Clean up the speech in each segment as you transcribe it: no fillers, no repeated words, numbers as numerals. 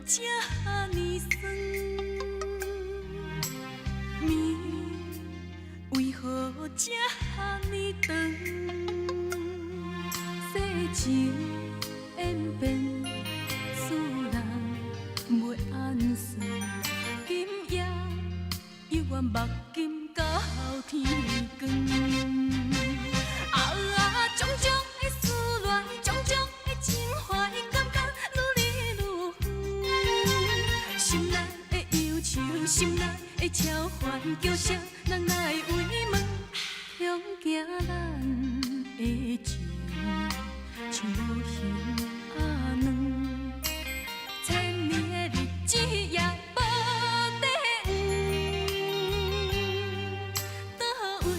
這呢酸？暝為何這呢長？世情演變，使人袂按算。今夜猶原目金到天光。啊，種種的思戀，種種的情懷，感覺愈離愈遠。心內的憂愁，心內的惆煩，叫啥人來慰問？恐驚咱的情像無形仔軟，千年的日子也無底蘊，佗位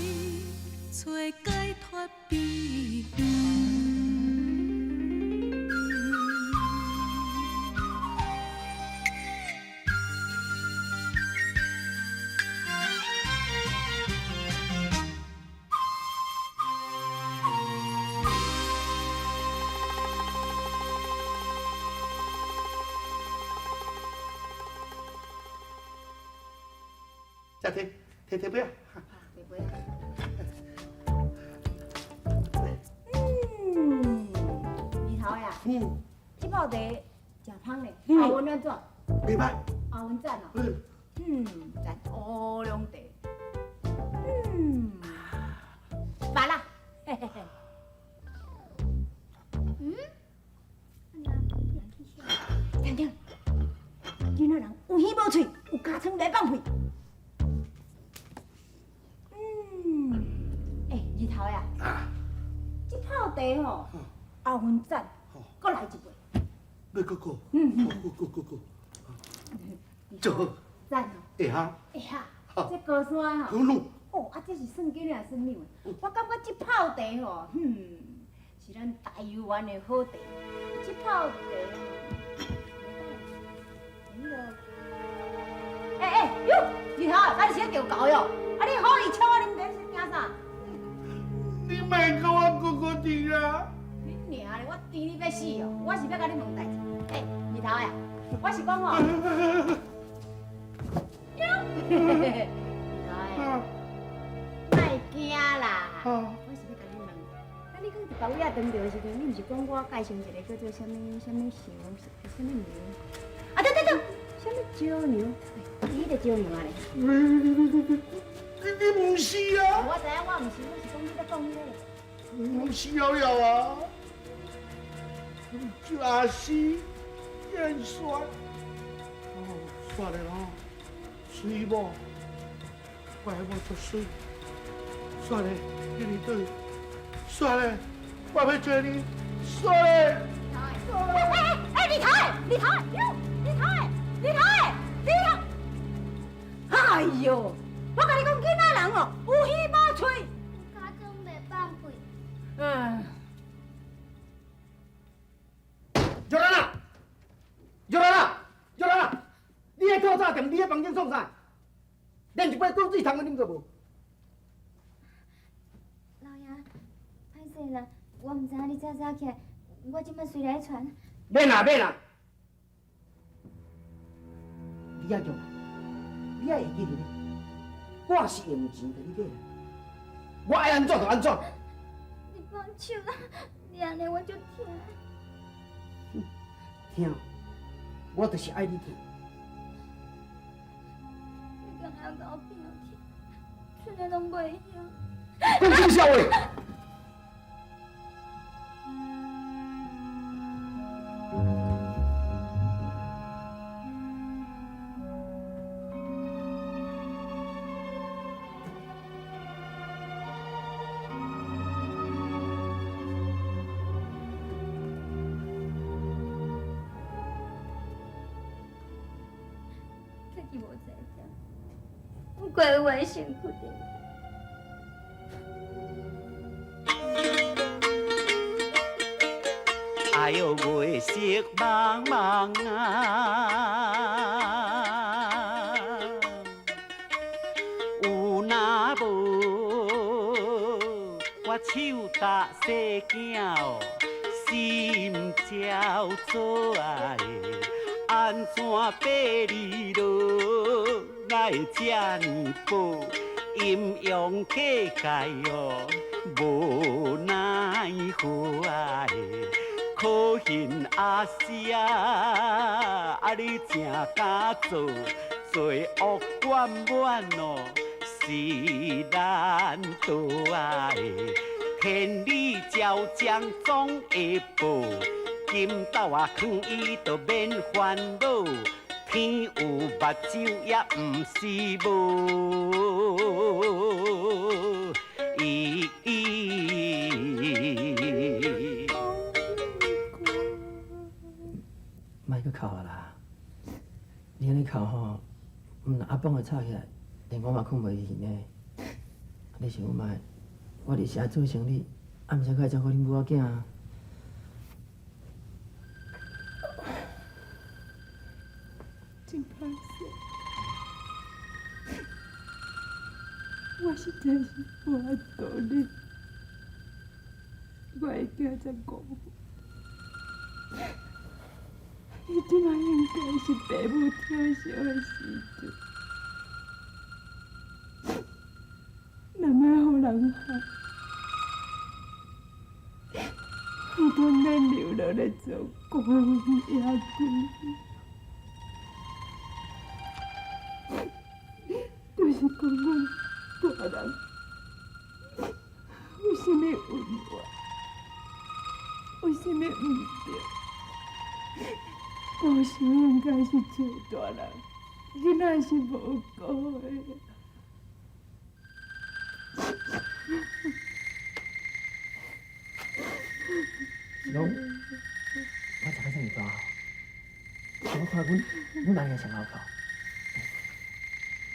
揣解脫悲歡？再提提提杯啊！提杯。嗯，日頭呀，這泡茶誠芳咧，阿文安怎？袂歹。阿文讚哦。嗯。嗯，讚烏龍茶。嗯，罷啦。嘿嘿嘿。嗯？聽聽，囡仔人有耳無喙，有尻川袂放屁。嗯，欸，日頭呀，這泡茶吼，阿文讚，閣來一杯。欲閣閣。嗯。閣閣閣閣。做好。讚哦。會哈。會哈。這高山吼。好喏。哦，啊，這是算囡仔算女的？我感覺這泡茶吼，嗯，是咱台灣的好茶。這泡茶吼，彼个，欸欸，喲，日頭，啊你是咧叫狗喲？啊你好意笑我啉茶，你是驚啥？你莫共我閣閣甜啊！你娘咧，我甜你欲死哦！我是欲共你問代誌。欸，日頭呀，我是講吼，喲，日頭呀，莫驚啦！我是欲共你問，啊你講佇別位仔當著的時陣，你毋是講我介紹一個叫做啥物啥物牛，啥物牛？啊對對對，啥物招牛？你彼個招牛啊咧？你毋是啊？我知影我毋是，我是講你咧講彼個。毋是了了啊！就阿西燕山，哦，算了咯，水某，我某足媠，算了，叫你轉，算了，我欲娶你，算了。欸欸欸！日頭，日頭，喲，日頭，日頭，日頭。哎喲，我共你講，囡仔人哦，有耳無喙，尻川袂放屁。嗯。玉蘭啊，玉蘭啊，玉蘭啊！你彼透早踮你彼房間創啥？連一杯滾水通都啉過無？老爺，歹勢啦，我毋知影你早早起來，我這擺隨來傳。免啦免啦，你愛玉蘭，你愛會記得咧，我是用錢共你買的，我愛按怎就按怎。你放手啦，你按呢我足疼。疼，我就是愛你疼。你敢會共我拼去，剩的攏袂曉。講啥物笑話？家己無才調，怪我的身軀頂。哎喲，月色茫茫啊，有若無我手搭細囝哦，心焦做愛，按怎爬你落？哪会这呢薄？阴阳世界哦，无奈何啊！可恨阿叔啊，啊你正敢做，罪恶圆满哦，是难逃啊！天理昭彰总会报，金豆仔囥伊就免烦恼，天有目睭也毋是无。莫阁哭啊啦！你按呢哭吼，毋但阿邦会吵起来，连我嘛睏袂去呢。你想覓？我伫遮做生理，暗时阁爱照顾恁母仔囝啊。真歹势，我实在是无法度忍，我的囝才5岁，伊这摆应该是爸母疼惜的时阵，若莫予人害，伊都免流落来做孤魂野鬼。就是讲阮大人有啥物恩怨，有啥物毋对，报仇应该是做大人，囡仔是无辜的。是讲，我食到这尔大，我看阮阿娘上后哭。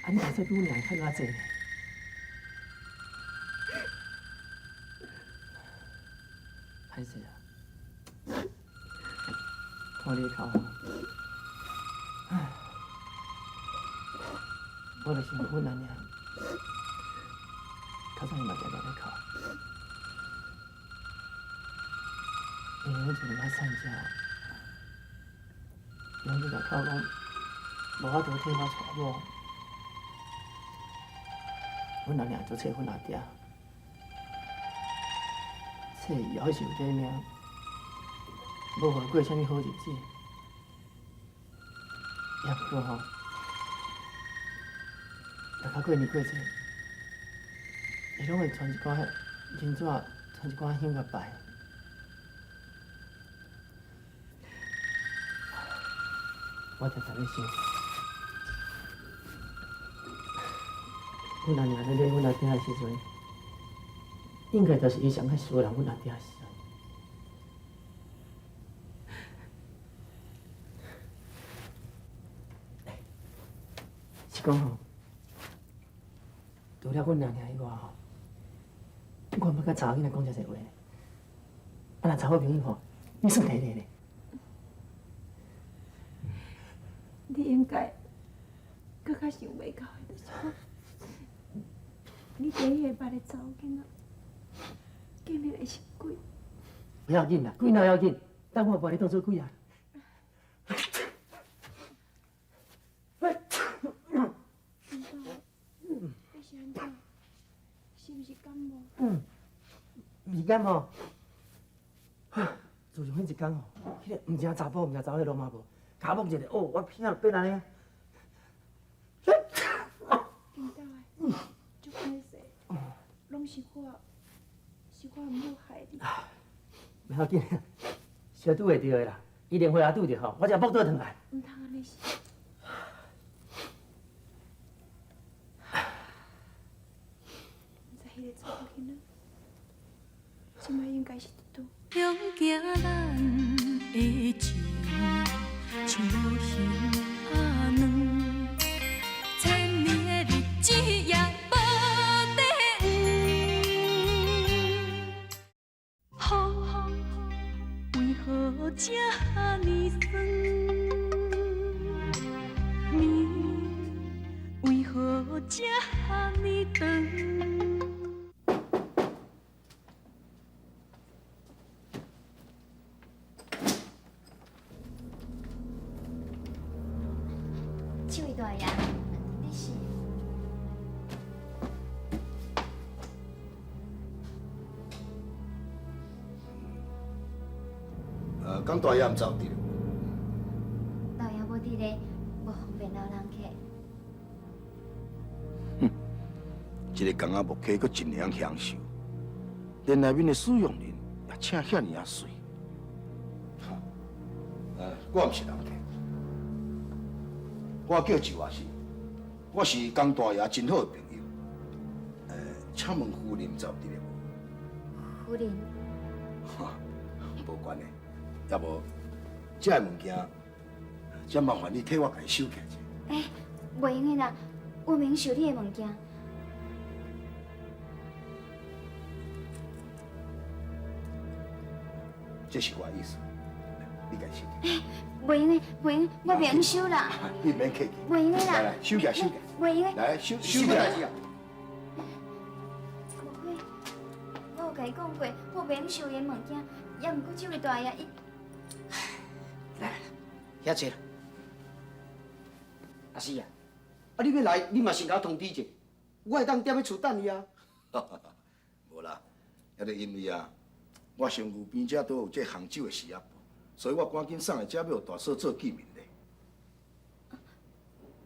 啊！你大细比阮娘较较济呢。歹势啊！看你哭，唉，我就想阮阿娘，较早伊嘛定定咧哭，因为阮厝较散遮，伊拢去共哭讲，无法度替我娶某。阮阿娘就找阮阿爹，册伊犹是有底命，无予伊过啥物好日子。也毋过吼，逐较过年过节，伊拢会传一寡银纸，传一寡香共拜。我定定咧想，阮阿娘咧买阮阿囝的时阵，应该就是伊上较思念阮阿囝的时阵。是讲吼，除了阮阿娘以外吼，我毋捌佮查某囡仔讲遮济话呢。啊，若查某朋友吼，你算第一个呢。你应该阁较想袂到的，就是讲，你第一个捌的查某囡仔，竟然会是鬼。不要紧啦，鬼哪要紧？等我把你当做鬼啊！你是按怎？是毋是感冒？嗯，毋是感冒。自从彼一工吼，彼个毋正查埔，毋正查某彼罗马无，跤摸一下，哦，我鼻仔变按呢。金豆的，足歹势，拢是我，是我毋好害你。袂要紧，相拄会著的啦。伊电话也拄著吼，我才扑倒转来。毋通按呢想。毋知彼个查某囡仔，这摆应该是伫佗？勇行咱的情，像无形仔软，千年的日子也无底黄。风为何这呢酸？暝为何这呢长？大爺，你是？江大爺毋知有佇咧？老爺無佇咧，無方便留人客。哼，這個工仔木客閣真會曉享受，連內面的使用人也請遐爾仔媠。我毋是人客，我叫周阿生，我是江大爺真好的朋友。請問夫人毋知有佇咧無？夫人？哈，無關係，也無，這个物件，才麻煩你替我共伊收起來者。欸，袂用的啦，我袂用收你的物件。這是我的意思，你共伊收起來。欸，袂用的，袂用，我袂用收啦。你免客氣。袂用的啦。來來，收起來，收起來。袂用的。來，收收起來。莫非我有共伊講過，我袂用收伊的物件，也毋過這位大爺伊。來，遐坐啦。阿四啊，啊你欲來，你嘛先共我通知者，我會當踮咧厝等伊啊。無啦，抑著因為啊，我身軀邊遮都有這紅酒的匙仔，所以我趕緊送來遮，欲予大嫂做見面禮。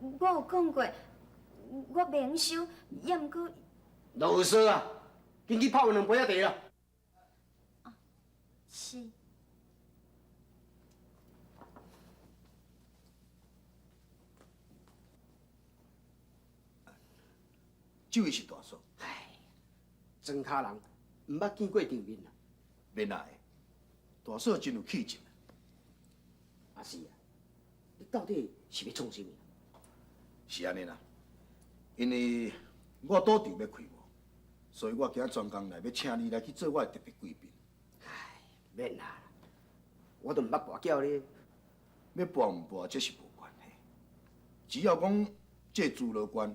我有講過，我袂用收，也毋過。啰嗦啊！緊去泡兩杯仔茶啦。啊，是。這位是大嫂。唉，莊跤人毋捌見過場面啦。免來，大嫂真有氣質。阿四啊，你到底是欲創啥物？是按呢啦，因為我賭場欲開幕，所以我今專工來欲請你來去做我的特別貴賓。唉，免啦，我都毋捌跋筊咧。欲跋毋跋，這是無關係。只要講這諸羅縣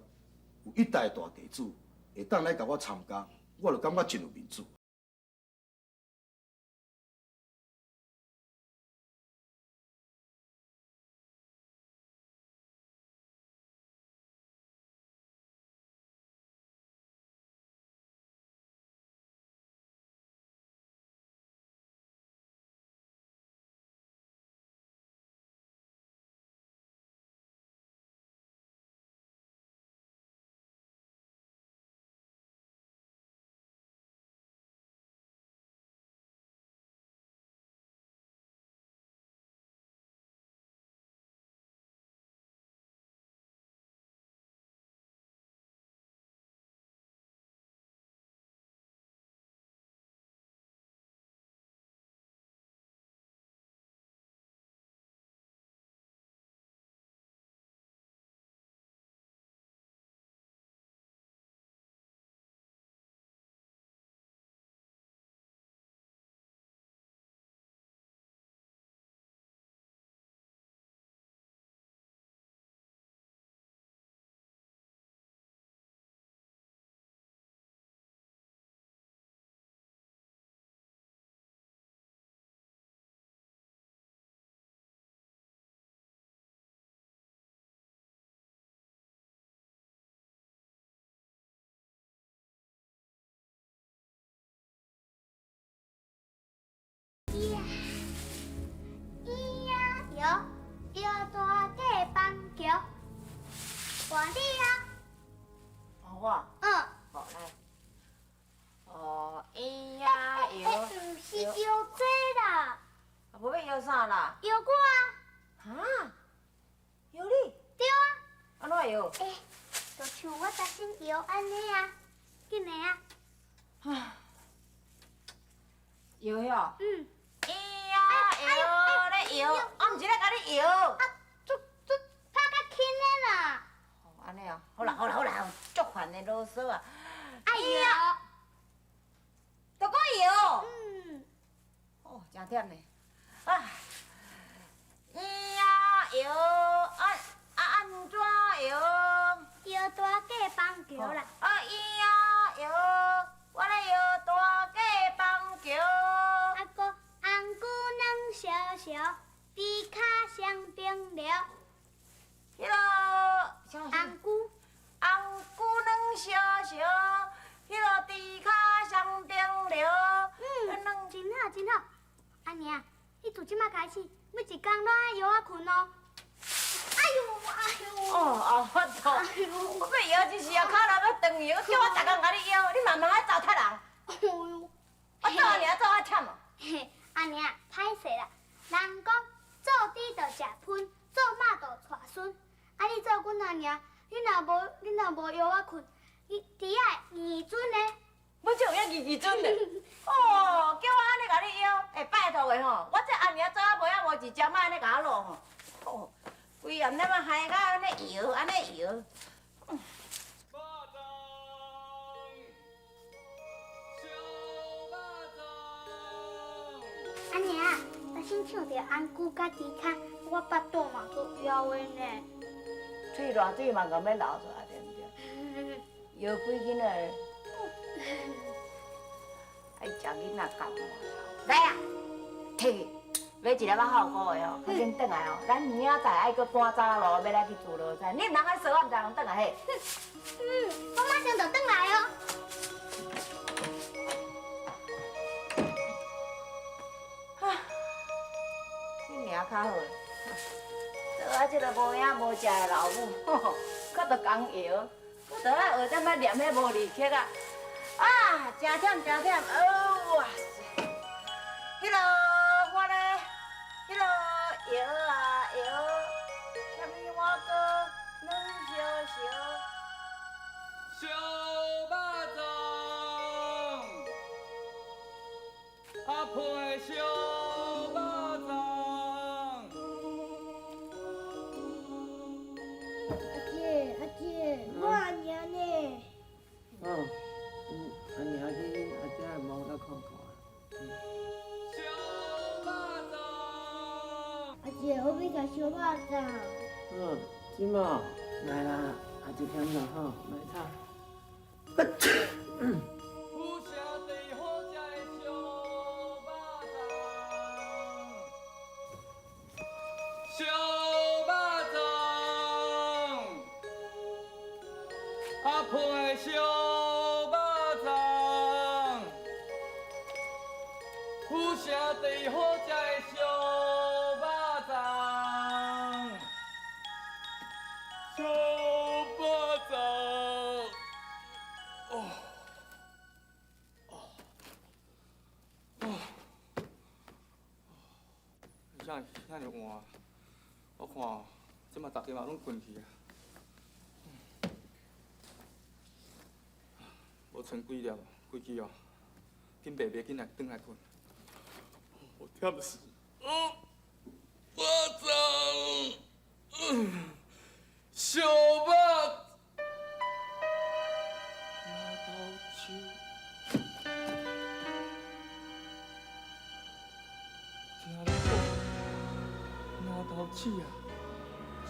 有一代大地主會當來共我參加，我就感覺真有面子。搖大過板橋，換你啊！我？嗯。好來。哦，咿呀搖。毋是搖這啦。啊，無欲搖啥啦？搖我啊！哈？搖你？對啊。按怎搖？欸，就像我頭先搖按呢啊，緊來啊！啊。搖遐？嗯。咿呀搖咧搖，我毋是咧共你搖。啊，足足拍較輕的啦。哦，按呢哦，好啦好啦好啦，足煩的囉嗦啊。愛搖。就閣搖。嗯。哦，真忝呢。啊。咿呀搖，啊啊按怎搖？搖大過板橋啦。啊咿呀搖，我咧搖大過板橋。啊，閣紅龜軟燒燒，豬跤雙冰涼。彼个娘，你自这马开始，每一工拢爱摇我睏哦。哎呦哎呦！哦，后法度，我欲摇一时啊，跤力欲断去，叫我逐工共你摇，你慢慢爱糟蹋人。哎呦！我做阿娘做较忝哦。嘿，阿娘，歹势啦，人讲做猪就食喷，做马就带孙。啊，你做阮阿娘，你若无摇我睏，你猪仔会硬准的。要这有影硬硬准的。哦，叫我按呢共你摇，欸，拜托的吼，我这阿娘做啊无影无一招，莫按呢共我落吼。哦，规暗晡啊害到按呢摇，按呢摇。阿娘，我先唱著红龟佮猪脚，我腹肚嘛足枵的呢。喙热水嘛够欲流出来，对毋对？摇几斤仔？爱食囡仔甘来啊，提去买一粒仔好菇的吼，较紧转来哦。咱明仔载爱阁赶早路，欲来去自乐山。你毋通爱说，我毋知人转来嘿。嗯，我马上就转来哦。啊，你尔较好，做啊这个无影无食的老母，阁著共摇，阁著爱学点仔念彼无字曲啊。啊，真忝真忝，哦哇塞！彼落我咧，彼落摇啊摇，啥物碗糕软烧烧。烧肉粽，阿婆的烧肉粽。阿姐，阿姐，我阿娘呢？嗯。阿娘去阿姐忙到困觉。烧肉粽。阿姐，我欲食烧肉粽。嗯，这嘛来啦，阿一点就好，莫吵。烧肉粽，阿婆的烧肉粽，府城最好食的烧肉粽，烧肉粽。哦，哦，哦，遐遐尔晚，我看这马大家嘛拢睏去啊。无賰几粒，规气哦，紧白白紧来转来睏。我忝死，哦，肉粽，烧肉，拿头手，听人讲，拿头鼠啊，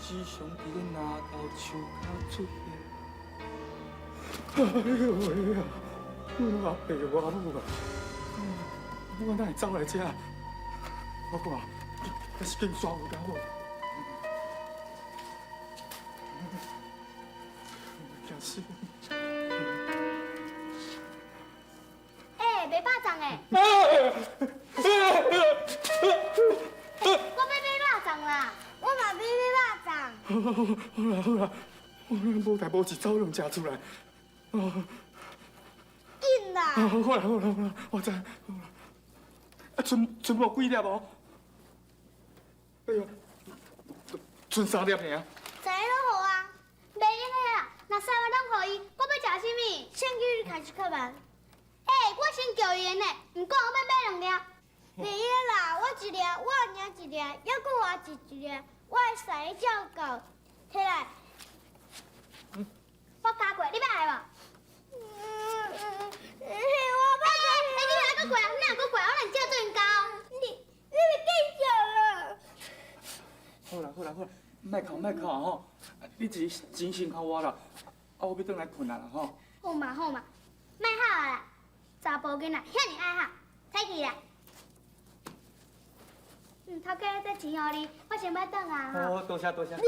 时常伫咧拿头树跤出现。哎呦喂啊！阮阿爸我母啊，我哪会走来这？我看，这是金山有够好。惊死！欸，卖肉粽的。我欲买肉粽啦，我嘛欲买肉粽。好啦好啦，我无代无志走两食出来。哦，紧啦！好啦好啦好啦，我知。好啦，啊，賰賰无几粒哦？哎呦，賰三粒尔。啥拢予啊，袂用的啦，若三个拢予伊，我欲食啥物？先叫你开始较慢。欸，我先叫伊的呢，毋过我欲买两粒。袂用啦，我一粒，我阿娘一粒，犹阁我一粒，我会使你照顾，提来。我加过，你欲爱无？我欸，你若阁过来，你若阁过来，我来照做因教。你你欲继续啦？好啦好啦好啦，莫哭莫哭吼，你一钱先予我啦，啊我欲转来睏啊啦吼。好嘛好嘛，莫哭啊啦，查埔囡仔遐尔爱哭，采去啦。嗯，头家这钱予你，我先欲转啊吼。好，多谢多谢。哼，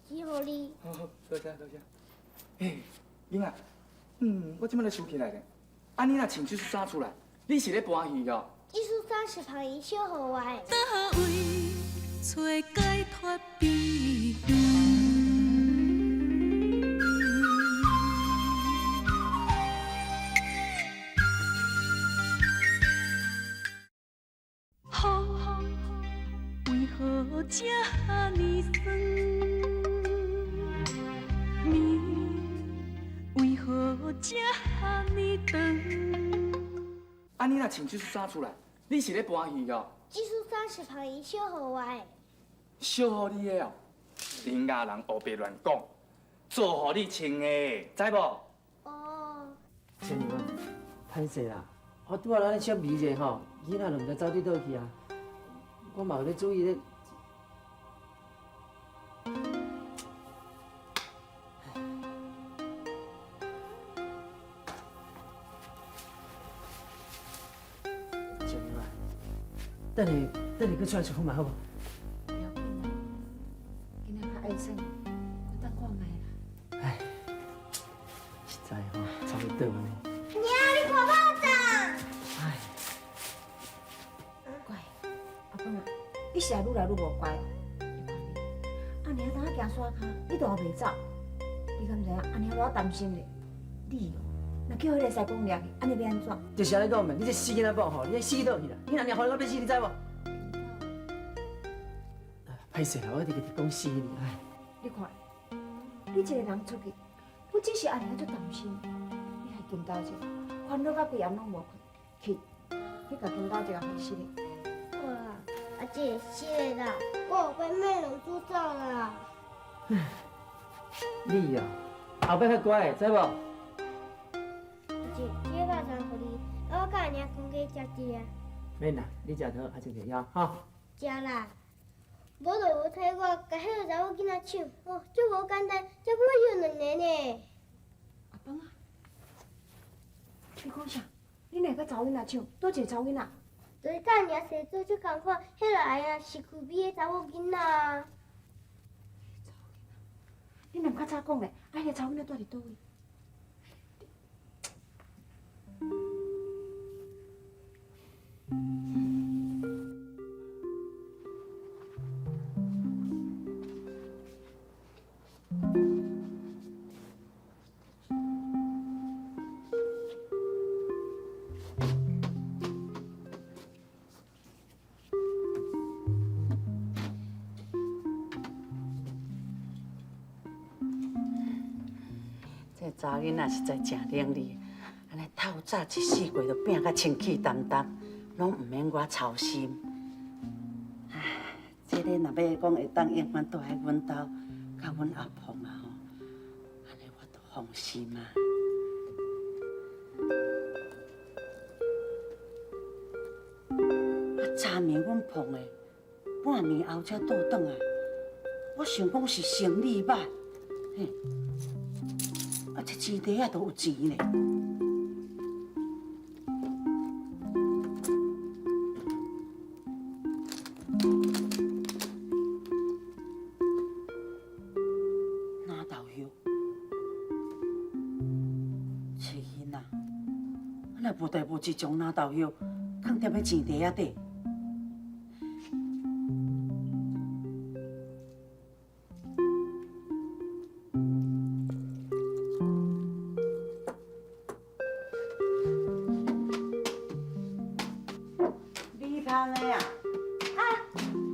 钱予你。好好，多谢多谢。欸，囡仔，我这摆咧想起来咧，啊，你若穿這束衫出来，你是咧搬戏哦？这束衫是旁伊小予我的。佗位揣解脫悲欢？雨为何这呢酸？暝为何这呢长？啊，你若穿这束衫出来，你是咧搬戏哦？这束衫是旁伊小予我的。小予你的哦？恁家人乌白乱讲，做予你穿的，知无？哦。仙娘啊，歹势啦，我拄仔咱咧小味者吼，囡仔就毋知走佇佗去啊。我嘛有咧注意咧。仙娘啊，等下等下阁出来出看觅好无？不要紧啦，囡仔较爱耍，我等看觅啦。唉，实在吼，差不多呢。娘，你看肉粽。唉，乖，阿凤啊，你是会愈来愈无乖。你看你，阿娘当仔行山跤，你都也袂走，你敢知影？阿娘偌担心咧。你哦，若叫彼个师公掠去，按呢欲按怎？就是按呢讲嘛，你这死囡仔某吼，你死佗去啦？你若掠予你我欲死，你知无？歹势啦，我一直讲死你，唉。你看，你一个人出去，不只是阿娘足担心，你害金大姐烦恼到规暗拢无睏，去，去共金大姐回信咧。好啦，阿姐，谢啦，我后摆买两组走啦。你哦，后摆较乖，知无？阿姐，这个肉粽予你，我佮阿娘讲过食一下。免啦，你食好，阿就袂枵吼。食啦，无就无替我共彼个查某囡仔抢，哦，足无简单，才买药两年呢。阿邦啊，你讲啥？你哪会佮查某囡仔抢？佗一个查某囡仔？就是佮阿娘生做足仝款，彼个阿娘是区美的查某囡仔啊。你若毋较早讲咧，啊，彼个查某囡仔住伫佗位？这查某囡仔实在真伶俐，按呢透早一四季就拼甲清气澹澹，拢毋免我操心。唉，这个若欲讲会当永远蹛佇阮兜，佮阮阿凤啊吼，按呢我就放心啊。啊，昨暝阮碰的，半暝后才倒转来，我想讲是生理歹，嘿。啊，这钱袋仔都有钱咧。哪豆叶？这囡仔，哪无代无志将哪豆叶囥踮咧钱袋仔底？米香的啊！啊，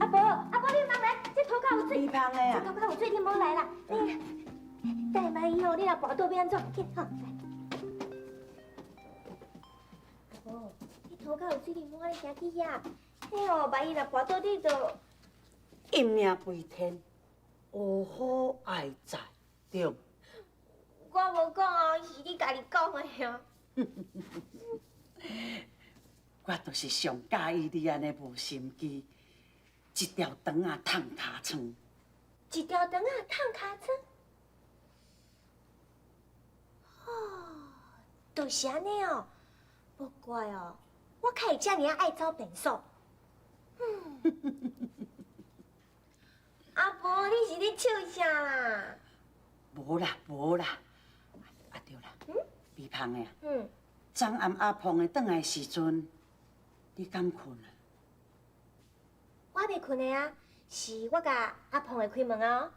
阿婆，阿婆，你莫来，这涂跤有水。米香的啊！这涂跤有水，你莫来啦。等下万一吼，你若跋倒欲按怎？去吼，来。阿婆，你涂跤有水，你莫按呢行去遐。彼哦，万一若跋倒，你就一命归天，乌虎爱在，对。我无讲哦，是你家己讲的哦。我就是上佮意你按呢无心机，一条肠仔迵尻川。一条肠仔迵尻川。哦，就是按呢哦，无怪哦，我较会遮尔仔爱走便所。阿婆，你是咧笑啥啦？无啦，无啦。啊对啦，米芳的啊，昨暗阿鳳的轉來時陣，你敢睏啊？我袂睏的啊，是我共阿鳳的開門啊。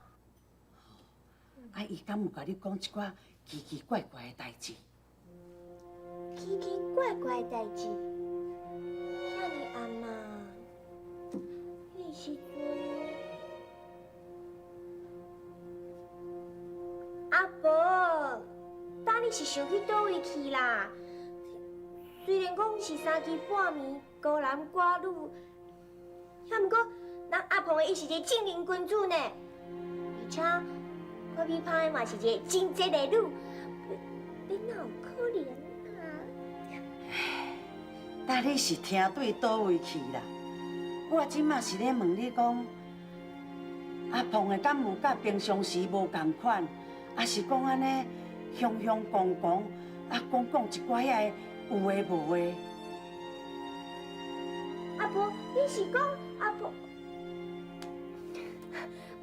啊，伊敢有共你講一寡奇奇怪怪的代誌？奇奇怪怪的代誌，遐爾暗啊，彼個時陣，阿婆，當你是想去佗位去啦？雖然講是三更半暝，孤男寡女，也毋過人阿鳳的伊是一個正人君子呢，而且看美芳的嘛是一個真濟的女，你哪有可能啊？但你是聽對佗位去啦？我這馬是咧問你講，阿鳳的敢有佮平常時無仝款，抑是講按呢雄雄狂狂，啊講講一寡遐个有的無的。阿婆，你是講阿婆？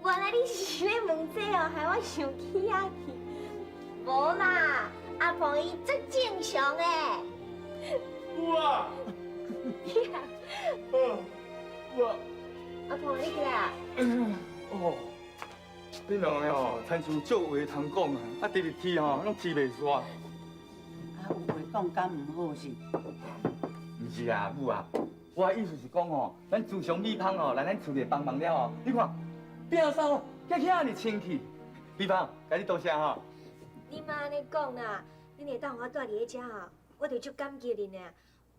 原來你是咧問這哦，害我想起仔去。無啦，阿婆伊足正常的。有啊。我。阿婆，你起來啊？哦，恁兩个吼，親像足有話通講啊，啊，直直提吼，攏提袂煞。啊，有話講敢毋好是？毋是啊，母啊，我的意思是講吼，咱自從美芳吼來咱厝內幫忙了後，你看摒掃甲遐爾清氣。美芳，共你多謝吼。你莫按呢講啦，恁會當予我蹛佇咧遮吼，我就足感激恁的。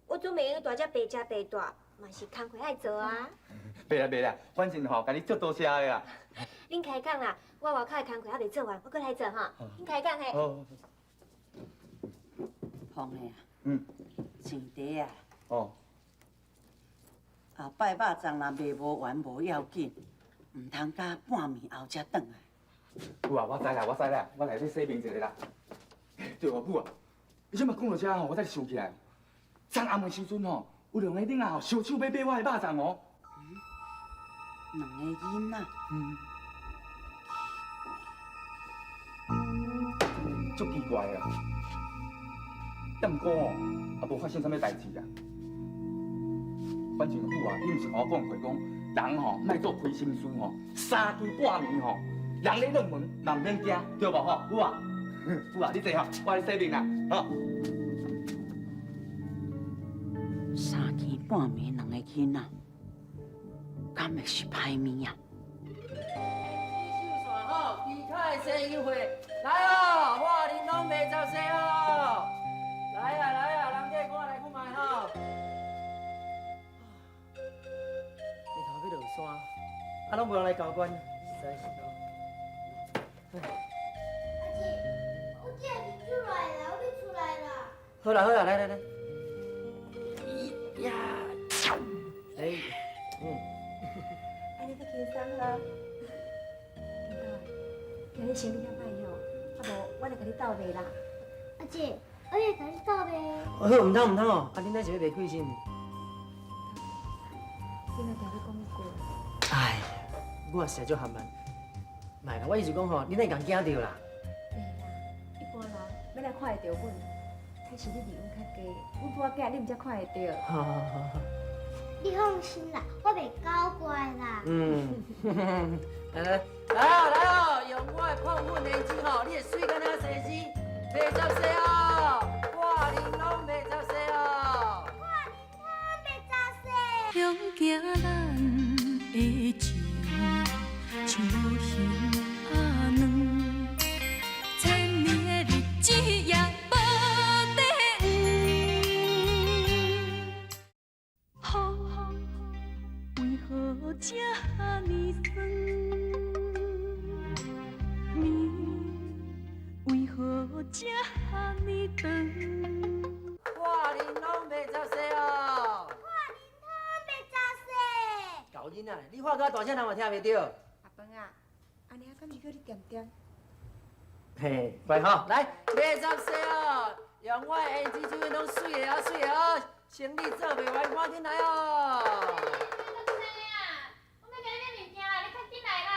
我總袂用蹛遮白食白蹛，嘛是工課愛做啊。袂啦袂啦，反正吼，共你足多謝的啦。恁開講啦，我外口的工課猶未做完，我閣來做吼。恁開講嘿。好。鳳的啊。嗯。錢袋啊。哦。後擺肉粽若賣無完無要緊，毋通甲半暝後才轉來。母啊，我知啦，我知啦，我來去洗面一下啦。對哦，母啊，你這馬講到這吼，我才想起來，昨暗的時陣吼，有兩个囡仔吼，相手欲買我的肉粽哦。兩个囡仔。嗯。足奇怪啊！但毋過吼，也無發生啥物代誌啊。反正母啊，你毋是共我講過講，人吼莫做虧心事吼，三更半暝吼，人咧轉門嘛毋免驚，對無吼？母啊，母啊，你坐吼，我來洗面啦，吼。三更半暝兩個囡仔，敢會是歹物啊？手線吼，豬腳的生優惠，來哦，我恁攏袂雜踅哦。來啊來啊，人客看來去買吼。日頭欲落山，啊，攏無人來交關，實在是哦。阿姊，我姐出來啦，我欲出來啦。好啦好啦，來來來。呀，哎，嗯。按呢較輕鬆啦。今日生理較歹吼，啊無我來共你鬥賣啦。阿姊，我會共你鬥賣。好，毋通毋通哦，啊，恁那是欲賣開心。你若定欲講一句。哎呀，我也實在足含慢。莫啦，我意思講吼，恁會共驚著啦。袂啦，一般人欲來看會著阮，彼是你離阮較低，阮母仔囝你毋才看會著。好好好好。你放心啦，我袂搞怪啦。嗯，來來來哦來哦，用我的膨粉胭脂吼，你會水敢若西施，袂雜踅哦，我面攏袂雜踅哦。我面攏袂雜踅。向行咱的情，像鱼仔卵，千年的日子也無底蕴。雨為何這呢酸？暝為何這呢長？我面攏袂雜踅哦。我面攏袂雜踅。搞囡仔，你喊較大聲，人嘛聽袂著。阿飯啊，按呢敢是叫你恬恬？嘿，乖吼，來，袂雜踅哦，用我的胭脂水攏媠的哦，媠的哦，生理做袂完，趕緊來哦。我欲共你買物件啦，你較緊來啦。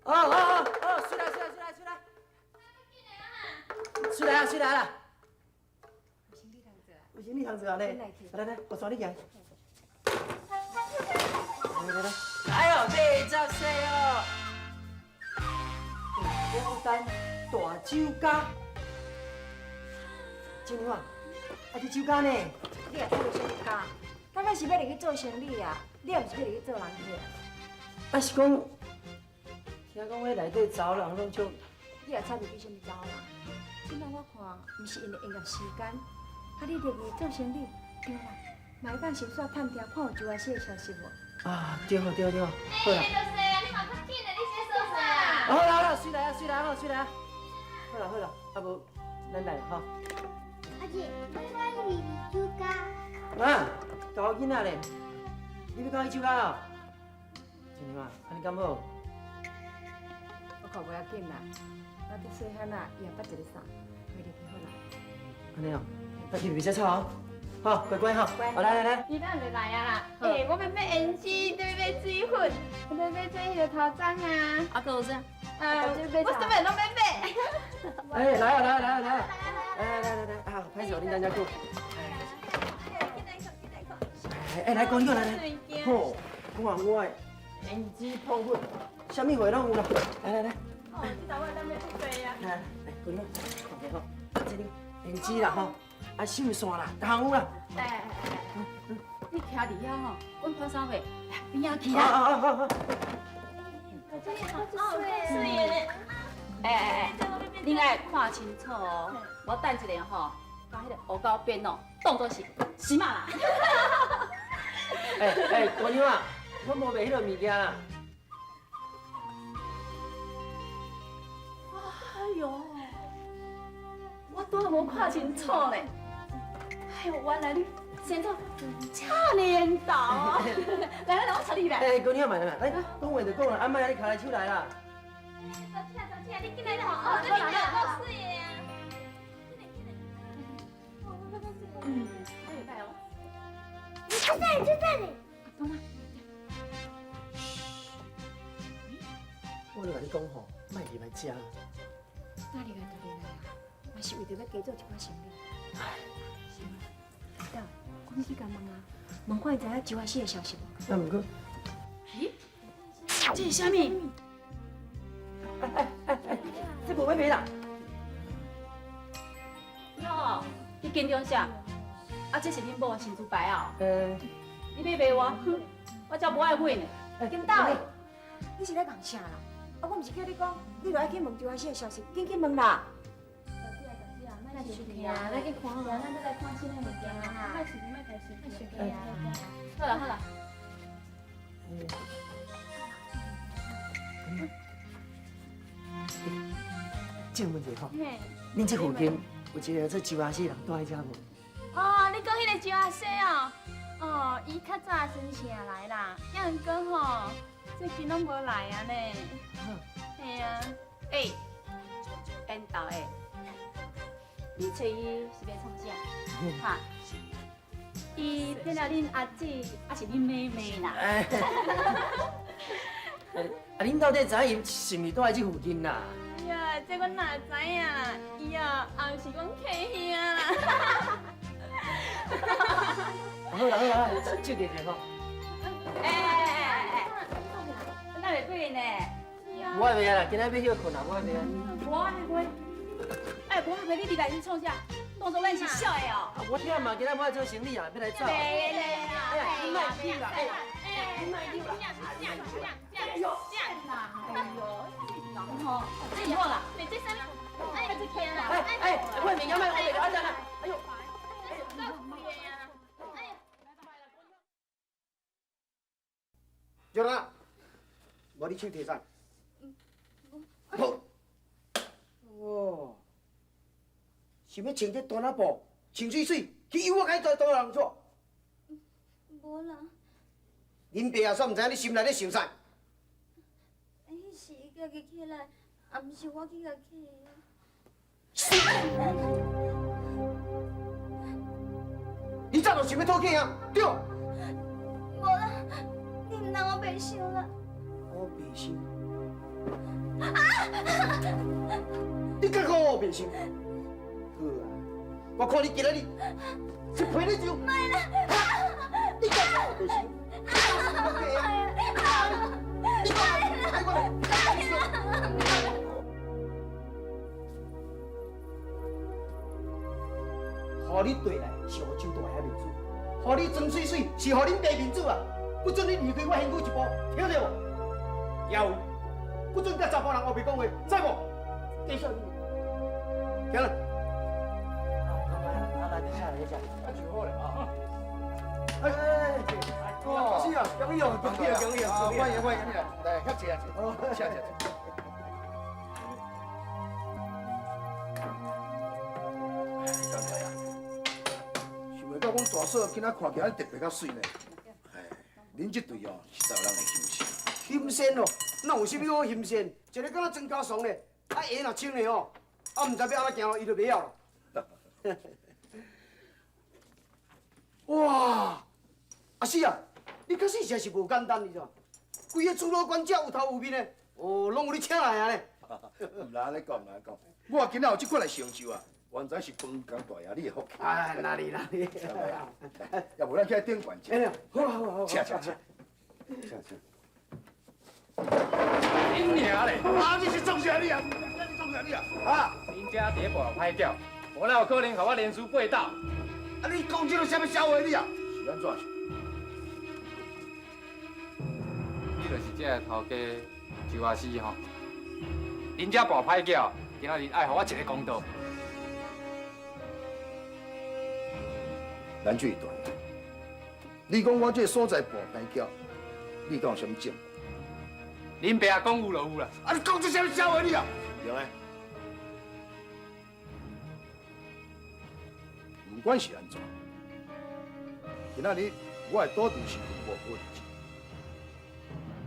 哦哦哦哦，媠來媠來媠來媠來，媠來啊媠來啦。有生意通做啊咧！來來，我帶你行。來來來，哎呦，80歲哦！孤單大酒家，姐娘啊，啊這酒家呢？你也做啥物家？咱咱是欲入去做生意啊，你也毋是欲入去做人客。啊是講，聽講彼內底查某人攏足。你也插入去啥物查某人？這擺我看，毋是𪜶的營業時間，啊你入去做生意，對啦，嘛會當先煞探聽，看有周阿四的消息無？啊，對吼對對，好啦。欸，就是啊，你嘛較緊的，你是咧說啥？好啦好啦，水來啊水來吼水來啊。好啦好啦，啊無，咱來吼。阿姐，我欲入酒家。啊，查某囡仔咧，你欲佮去酒家哦？親娘啊，按呢敢好？我看無要緊啦，我這細漢仔，伊也捌一个衫，袂入去好啦。按呢哦，啊入袂使吵哦，好，乖乖吼，好來來來。你哪會來啊啦？欸，我欲買胭脂，欲買水粉，欲買這彼个頭鬃啊。啊，閣有啥？我啥物攏欲買。哎，來啊來啊來啊來啊！來來來來，啊，歹勢，恁等遮久。哎，來，姑娘來來。好，看我的胭脂碰粉，啥物貨攏有啦。來來來。哦，這道我當欲出貨啊。來來，姑娘，看者吼，這個胭脂啦吼，啊手線啦，逐項有啦。哎哎哎，你徛佇遐吼，阮潘三歲邊仔去啊啦。啊啊啊！哦，水的呢。哎哎哎，恁愛看清楚哦，我等一下吼，共彼个烏狗鞭哦，當做是死馬啦。哎哎，姑娘啊，我無賣彼个物件啦。哎喲，我拄仔無看清楚咧。哎喲，原來你生做遮爾緣投哦！來來來，我帶你來。哎，姑娘，慢來來，講話就講啦，啊，莫按呢跤來手來啦。走起來，走起來，你進來啦！哦，這裡夠水的啊！嗯，會歹哦。就這裡，就這裡。我咧共你講吼，莫入來遮。哪入來就入來啊，嘛是為著欲加做一寡生意。是啊，大斗，阮去共問啊，問看伊知影周阿四的消息無？啊，毋過，咦，這是啥物？哎哎哎，這無欲賣啦。喲，你緊張啥？啊，這是恁某的神主牌哦。你欲賣我？哼，我才無愛買呢。金豆的，你是咧講啥啦？啊，我毋是叫你講，你著愛去問周阿四的消息，緊去問啦。莫生氣啊，咱去看好啊，咱來看新的物件啊。莫生氣，莫生氣，莫生氣啊！好啦好啦。借問一下吼，恁這附近有一個做周阿四人蹛佇遮無？哦，你講彼個周阿四哦，哦，伊較早新城來啦，抑毋過吼，最近攏無來啊呢。嘿啊，欸，緣投的，你揣伊是欲創啥？哈？伊騙了恁阿姊，抑是恁妹妹啦。啊，恁到底知影伊是毋是蹛佇這附近啦？哎呀，這我哪知影啦？伊哦，也毋是阮客兄啦。好啦好啦，借者者吼。哎哎哎哎，哪會買呢？無愛賣啊啦，今仔欲歇睏啦，無愛賣啊。無愛賣。哎，無愛賣，你入來是創啥？當作咱是痟的哦。我忝嘛，今仔欲愛做生理啊，欲來走。袂咧啦！哎呀，你莫去啦！哎，你莫去啦！哎呦，哎呦，人吼，这唔好啦，你這啥物？哎，這天啦！哎哎，我的物件莫我袂得，啊哎呦！叫哪？无你手提啥？好。哦，想欲穿这单仔布，穿媠媠，去诱我共伊做多人做？无啦。恁爸也煞毋知影你心内咧想啥。彼是伊家己起來，也毋是我去共起的。你早就想欲討客啊，對？無啦，你毋通我白想啦。我白想。啊！你敢講我白想？好啊，我看你今仔日是陪你就。莫啦！你讲就是。你讲，我来。予你缀来是予周大爷面子，予你装媠媠是予恁爸面子啊！不准你离开我身躯一步，听著无？也有，不准佮查埔人乌白讲话，知无？继续，行啦。来，你下来，你下。啊，就好咧啊。哎，哦，是啊，恭喜哦，恭喜恭喜，欢迎欢迎，来，遐坐啊坐，请坐坐。刚才啊，想袂到讲大嫂今仔看起来特别较媠呢。哎，恁这对哦，实在有人会欣赏。欣赏哦，哪有啥物好欣赏？一个敢若庄家怂咧，啊鞋若穿咧吼，啊毋知欲按怎行路，伊就袂晓了。哇！阿四啊，你确实实是无简单，你知无？规个主老官遮有头有面的，哦，拢有你请来啊咧。毋通按呢讲，毋通按呢讲。我今仔有这款的成就啊，完全是帮江大爷你的福气。哎，哪里哪里。要无咱起来顶悬食。好啊好啊好。请请请。请请。恁娘咧！啊，你是创啥你啊？你创啥你啊？啊！恁遮伫咧跋歹叫，无哪有可能予我连输八斗？啊！你讲这个啥物笑话你啊？是按怎想？你就是这个头家周阿四吼。恁遮跋歹叫，今仔日爱予我一个公道。咱注意大爷，你讲我这个所在跋歹叫，你敢有啥物证据？恁爸讲有就有啦。啊！你讲这啥物笑话你啊？对咧。不管是按怎，今仔日我的赌注是无好日子。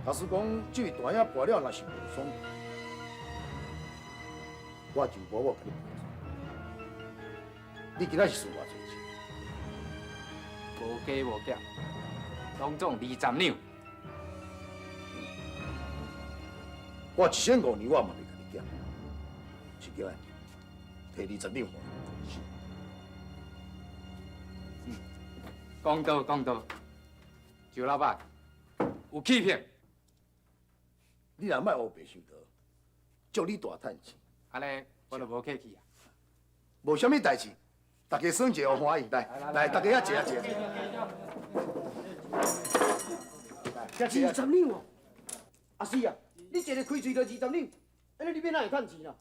假使讲这位大爷跋了，若是无爽，我就无我共你赔罪。你今仔是输偌济钱？无加无减，拢总20两。我一仙五年我嘛袂共你减，是叫来提20两还。公道公道，周老板有欺骗。你若莫乌白想倒，祝你大趁钱。按呢，我就无客气啊。无啥物代志，大家耍一下欢喜，来来，大家遐坐啊坐。20两哦，阿四啊，你一个开喙就20两，按呢你欲哪会趁钱啦？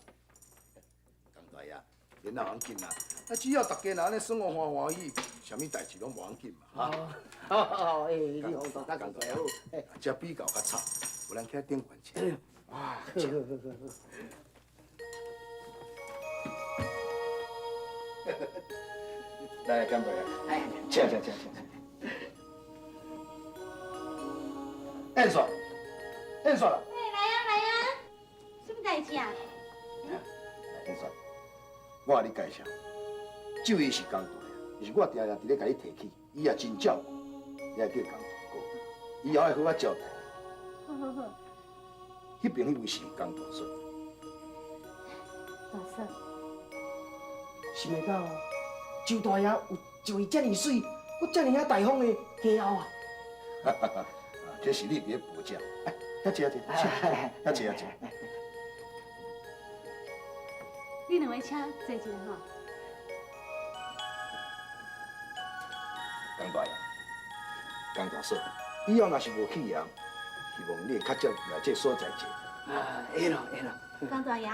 江大爷，免那要紧啦，啊，只要大家若按呢耍我欢欢喜，啥物代志拢无要紧嘛，哈。好好好，哎，你风度较江大爷好。这比较较吵，有咱起来顶悬食。啊，好好好好好。来，江大爷，请请请请。燕雪，燕雪啦。哎，来啊来啊，什么代志啊？燕雪，我共你介绍，这位是江大爷，是我定定伫咧共你提起，伊也真照顾，伊也叫江大哥，以后爱好好招待。好好好。彼边彼位是江大嫂。大嫂。想袂到周大爷有一位遮尔媠、阁遮尔仔大方的家后啊！哈哈哈，这是你伫咧褒奖。来，遐坐啊坐，遐坐啊坐。你两位请坐一下吼。江大爷，江大嫂，以后若是无去啊，希望你会较少来这所在坐。啊，会咯会咯。江大爷，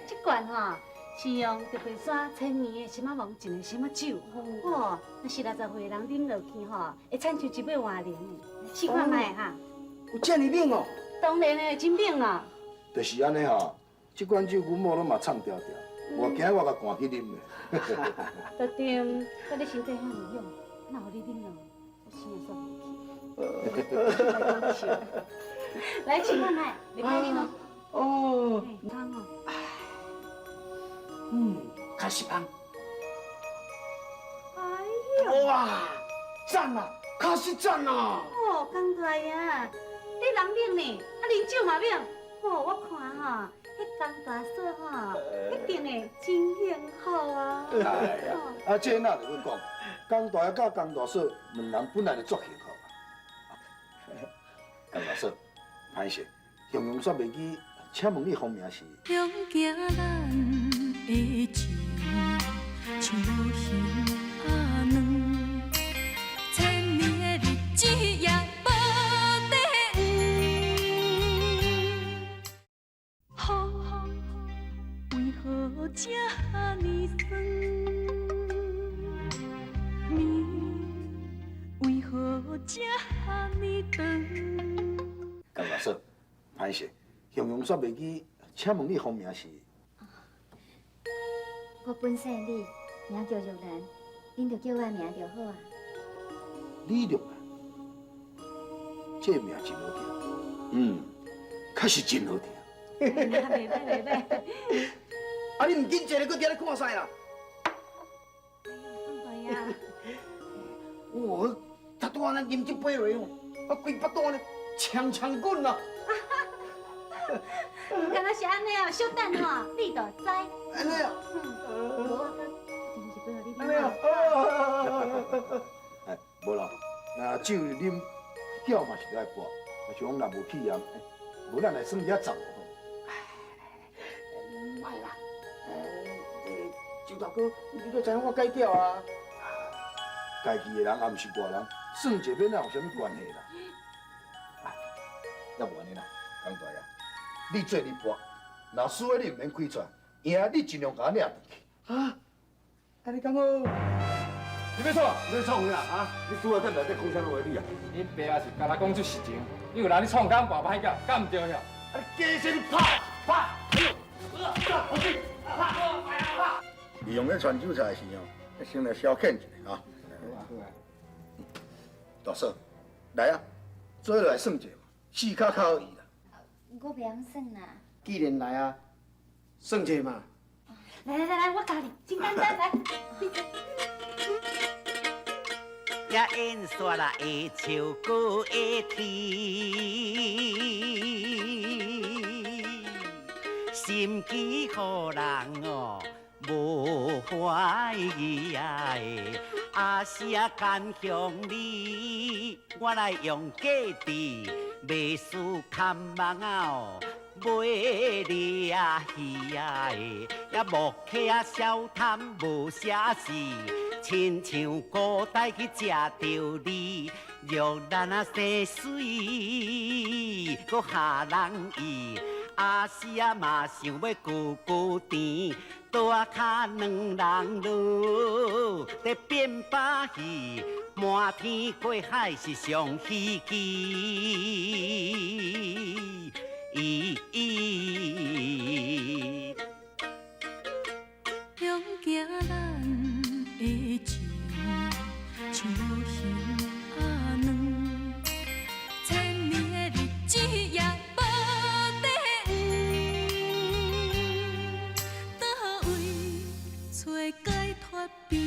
这罐吼是用特别山千年的参仔王种的参仔酒，哦，若是60岁人啉落去吼，会亲像一尾活灵的，试看觅哈。有遮尔猛哦？当然的，真猛啦。就是按呢吼，这罐酒阮某拢嘛唱条条，我惊我共赶去啉咧。就对，佮你身体遐尔勇，哪予你啉落，我心会煞袂去。来试看觅，袂歹啉哦。哦。香哦。嗯，确实香。哎呦！哇，赞啊，确实赞啊！哦，江大爷，你人猛呢，啊，啉酒嘛猛。哦，我看吼，彼江大嫂吼，一定会真幸福啊！哎呀，啊，這哪就欲講，江大爺佮江大嫂兩人本來就足幸福啊。江大嫂，歹勢，形容煞袂記，請問你芳名是？向行咱的情，像無形仔軟，千年的日子也無底黄。风為何這呢酸？暝為何這呢長？江大嫂，歹勢，形容煞袂記，請問你芳名是？我本姓李，名叫玉蘭，恁就叫我名就好啊。李玉蘭，這名真好聽，嗯，確實真好聽。袂歹袂歹。啊！你毋緊坐咧，閣佇遐咧看賽啦？對啊。哇！頭拄仔咱啉一杯落吼，啊，規腹肚按呢強強滾啊！敢若是按呢哦，小等吼，你就知。按呢啊？嗯，無我閣斟一杯予你按呢啊？哎，無啦，啊酒啉久嘛是著愛跋，啊像講若無氣炎，無咱來算一十五好。莫啦，周大哥，你都知影我戒掉啊。家己的人也毋是外人，算一下哪有啥物關係啦？啊，猶無按呢啦，江大爺，你做你跋，若輸的你毋免開出，贏你盡量共我領轉去。啊，按呢敢好？你欲創？你欲創啥啊？你拄仔踮內底講啥物話你啊？你爸也是敢若講出實情，你有人咧創工跋歹囝，敢毋對遐？啊你加聲拍拍！哎呦，啊，好水，拍拍！利用咧傳酒菜的時候，先來消遣一下啊。好啊好啊。大嫂，來啊，做伙來算一下嘛，四跤較好伊啦。我袂曉算啦。既然來啊，算一下嘛。來來來來，我教你，真簡單，來。也演煞啦，會笑閣會啼，心機予人哦無懷疑啊！阿是啊，敢向你，我來用假字，袂输牵网哦。买你啊鱼啊也木客啊消贪无啥事，亲像古代去食著你，玉兰啊生水，阁下人意，阿是啊嘛想欲久久甜，桌仔跤两人落，伫变把戏，瞒天过海是上稀奇。向行咱的情，像无形仔软，千年的日子也無底黄。佗位揣解脫边？